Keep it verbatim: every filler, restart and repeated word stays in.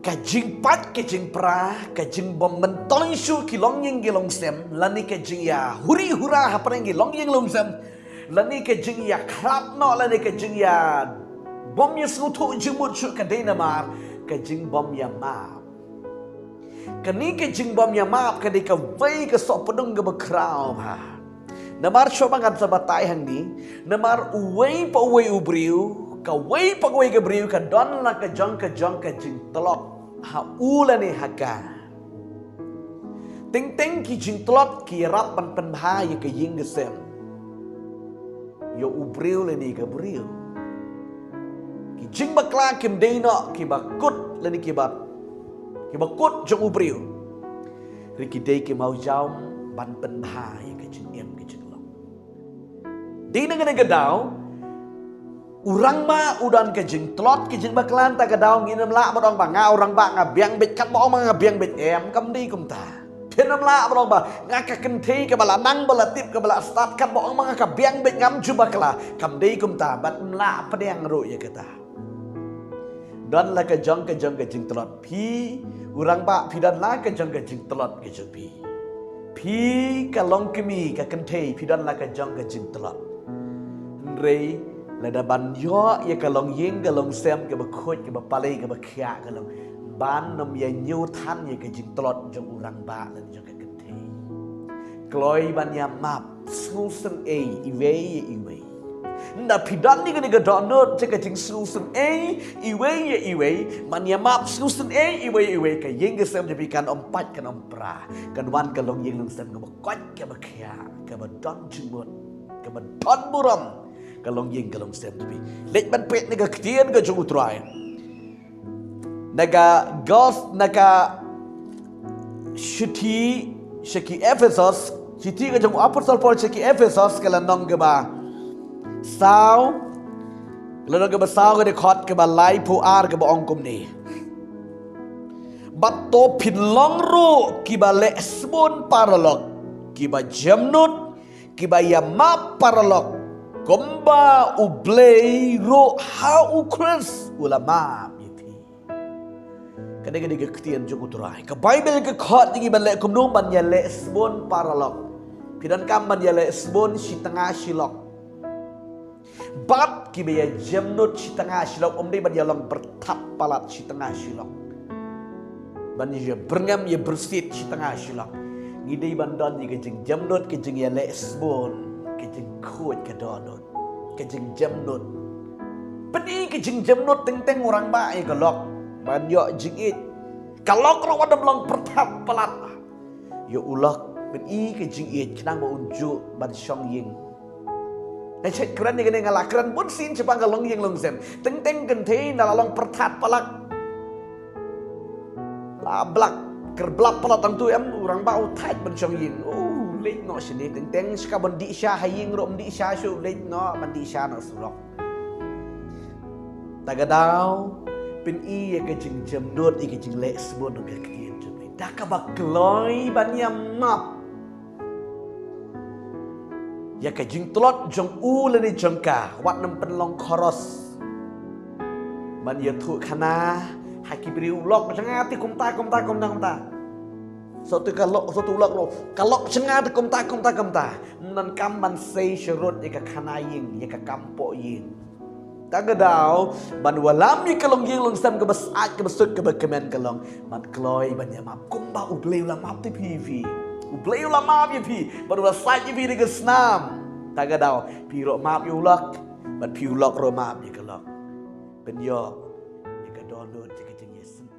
Ka jingpait, ka jingpra, ka jingbym myntoi shuh ki longïing ki longsem, lane ka jingïahuri hura hapdeng ki longïing longsem, lane ka jingïakhlad noh, lane ka jingïa bym ïasngewthuh jingmut shuh ka dei namar ka jingbym ïamap. Kane ka jingbym ïamap ka dei kawei ka sohpdung kaba khraw bha. Namar shuwa ba ngan sa batai hangne, namar uwei pa uwei u briew, kawei pa kawei ka briew ka don la ka jong ka jong ka jingtlot ha u lane ha ka. Teng teng ki jingtlot ki ïarap ban pynbha ïa ka ïing ka sem, ïa u briew lane ka briew. Ki jingbakla kim dei noh kiba kut lane kiba, kiba kut jong u briew. Hynrei ki dei ki mawjam ban pynbha ïa ka jingim ka jinglong. Dei na kane ka daw, u rangbah u don ka jingtlot ka jingbakla, ta ka daw ngin ym lah ban ong ba nga u rangbah nga biang beit, katba ong ba nga biang beit, em, kam dei kumta. Phin ym lah ban ong ba nga ka kynthei kaba la nang ba la tip kaba la stad, katba ong ba nga ka biang beit ngam ju bakla, kam dei kumta, bad ym lah pdiang ruh ïa kata. Don la ka jong ka jong ka jingtlot. Phi u rangbah phi don la ka jong ka jingtlot ka jong phi. Phi ka longkmie ka kynthei phi don la ka jong ka jingtlot. Hynrei lada ban ïoh ïa ka longïing ka longsem kaba khuid kaba pale kaba khiah ka long, ban ym ïa ñiew than ïa ka jingtlot jong u rangbah lane jong ka kynthei. Kloi ban ïamap sngewsynei iwei ïa iwei. Nda phi don ïa kane ka dohnud jong ka jingsngewsynei iwei ïa iwei, ban ïamap sngewsynei iwei ïa iwei, ka ïing ka sem jong phi kan ym pait kan ym pra. Kan wan ka longïing longsem kaba koit kaba khiah, kaba don jingmut, kaba don burom. Ka longïing ka longsem jong phi. Leit ban peit na ka ktien ka jong U Trai. Na ka gos, na ka shithi sha ki Ephesos, shithi ka jong u Apostol Paul sha ki Ephesos ka lynnong kaba saw, ka lynnong kaba saw ka dkhot kaba laiphew ar kaba ong kumne. Bad to phin long ruh kiba leh sbun paralok, kiba jemnud, kiba ïamap paralok, kumba U Blei ruh ha U Khrist u la map ïa phi. Kane ka dei ka ktien jong U Trai. Ka Baibl ka khot ïa ngi ban leh kumno, ban ïaleh sbun paralok. Phi donkam ban ïaleh sbun shi tnga shi lok. Bad kiba ïa jemnud shi tnga shi lok, ym dei ban ïa long pyrthat palat shi tnga shi lok. Ban ïa byrngem ïa byrsit shi tnga shi lok. Ngi dei ban don ïa ka jingjemnud, ka jingïaleh sbun, ka jingkhuid ka dohnud, ka jingjemnud. Pyni ka jingjemnud teng teng u rangbah ïa ka lok ban ïoh jingïeit. Ka lok ruh wat ym long pyrthat palat. Ïa u lok pyni ka jingïeit khnang ba un juh ban shong ïing. Nga shet kren ïa kane, nga la kren bun sien shaphang ka longïing longsem. Teng teng kynthei nda la long pyrthat palat, la blak kyrblap palat tang tu em, u rangbah u thait ban shong ïing. Oh, leit noh shane, teng teng shaka ban dih sha ha ïing ruh ym dih sha shuh, leit noh ban dih sha na surok. Ta ka daw pyni ïa ka jingjemnud, ïa ka jingleh sbun ka ktien jong U Blei da kaba kloi ban ïamap ïa ka jingtlot jong u lane jong ka, wat nym pynlong khoros ban ïathuh khana ha ki briew, u lok jong nga te kumta kumta kumta kumta. Soh te ka lok, soh te u lok ruh, ka lok jong nga te kumta kumta kumta. Ym donkam ban sei sharud ïa ka khana ïing, ïa ka kam poh ïing. Ta ka daw ban wallam ïa ka longïing longsem kaba sait, kaba suk, kaba kmen ka long ban kloi ban ïamap kumba U Blei u la map te phi ïa phi. U Blei u la map ïa phi bad u la sait ïa phi da ka snam. Ta ka daw phi ruh map ïa u lok bad phi u lok ruh map ïa ka lok. Pynïoh ïa ka dohnud, ïa ka jingïaseng.